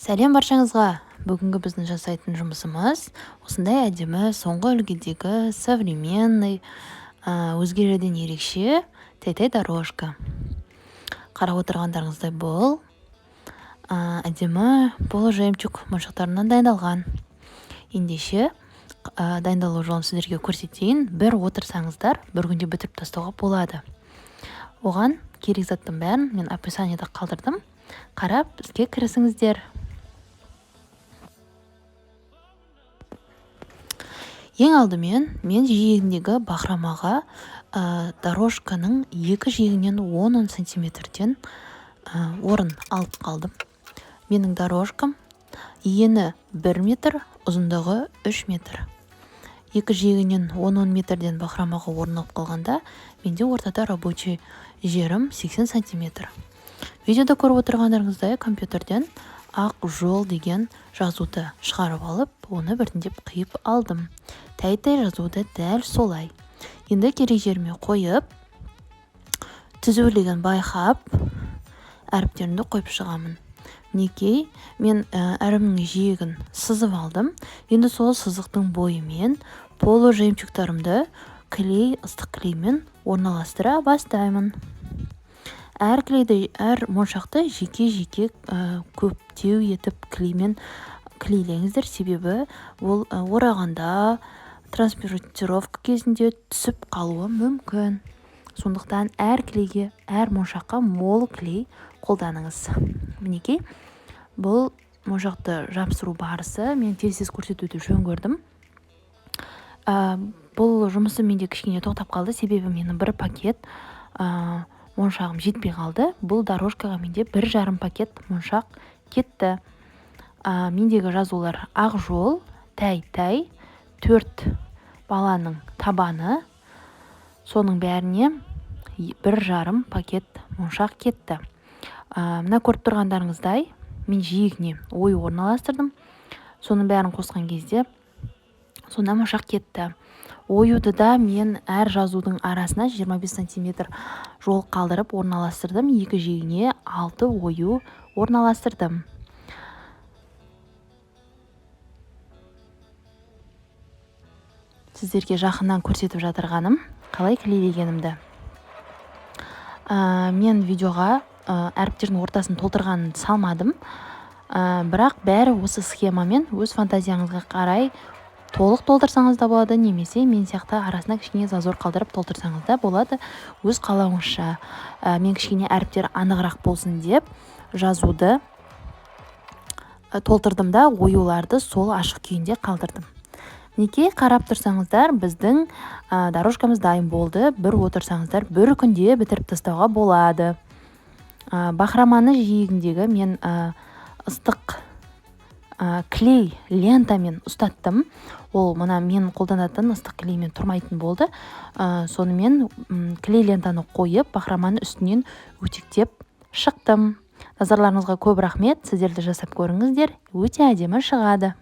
Сәлем баршаңызға! Бүгінгі біздің жасайтын жұмысымыз осындай әдемі, соңғы үлгідегі современный, өзгелерден ерекше тәй-тәй дорожка. Қарап отырғандарыңыздай, бұл әдемі полужемчуг моншақтарынан дайындалған. Ендеше, дайындалу жолын сіздерге көрсетейін. Бір отырсаңыздар, бір күнде бітіріп тастауға болады. Оған керек заттың бәрін мен описаниеда қалдырдым. Қарап, іске кірісіңіздер. Ең алдымен мен жиегіндегі бахромаға дорожканың екі жиегінен 10-10 сантиметрден орын алып қалдым. Менің дорожкам ені 1 метр, ұзындығы 3 метр. Екі жиегінен 10-10 метрден бахромаға орын алып қалғанда, менде ортада рабочий жерім 80 сантиметр. Видеода көріп отырғандарыңыздай, компьютерден ақ жол деген жазуды шығарып алып, оны біртіндеп қиып алдым. Тәй-тәй жазуды дәл солай. Енді керек жеріме қойып, түзулігін байқап, әріптерімді қойып шығамын. Мінекей, мен әрімнің жиегін сызып алдым. Енді сол сызықтың бойымен полужемчугтарымды клей, ыстық клеймен орналастыра бастаймын. Әр клейді, әр моншақты жеке-жеке көптеу етіп клеймен клейлеңіздер, себебі ол орағанда транспортировка кезінде түсіп қалуы мүмкін. Сондықтан әр клейге, әр моншаққа мол клей қолданыңыз. Мінекей, бұл моншақты жапсыру барысы мен тез-тез көрсетуді жөн көрдім. Бұл жұмысым менде кішкене тоқтап қалды, себебі менің бір пакет моншағым жетпей қалды. Бұл дорожкаға менде бір жарым пакет моншақ кетті. Мендегі жазулар ақ жол, тәй-тәй, 4 баланың табаны, соның бәріне бір жарым пакет моншақ кетті. Мына көріп тұрғандарыңыздай, мен жиегіне ой орналастырдым. Соның бәрін қосқан кезде сонда моншақ кетті. Оюды да мен әр жазудың арасына 25 сантиметр жол қалдырып орналастырдым. Екі жиегіне 6 ою орналастырдым. Сіздерге жақыннан көрсетіп жатырғаным қалай клейлегенімді. Мен видеоға әріптердің ортасын толтырғанын салмадым. Бірақ бәрі осы схемамен өз фантазияңызға қарай толық толтырсаңыз да болады, немесе мен сияқты арасына кішкене зазор қалдырып толтырсаңыз да болады, өз қалауыңызша. Мен кішкене әріптер анығырақ болсын деп жазуды толтырдым да, оюларды сол ашық күйінде қалдырдым. Мінекей, қарап тұрсаңыздар, біздің дорожкамыз дайын болды. Бір отырсаңыздар, бір күнде бітіріп тастауға болады. Бахроманы жиегіндегі мен ыстық клей лентамен ұстаттым. Ол мына мен қолданатын ыстық клеймен тұрмайтын болды. Сонымен клей лентаны қойып, бахроманы үстінен өтектеп шықтым. Назарларыңызға көп рахмет. Сіздер де жасап көріңіздер, өте әдемі шығады.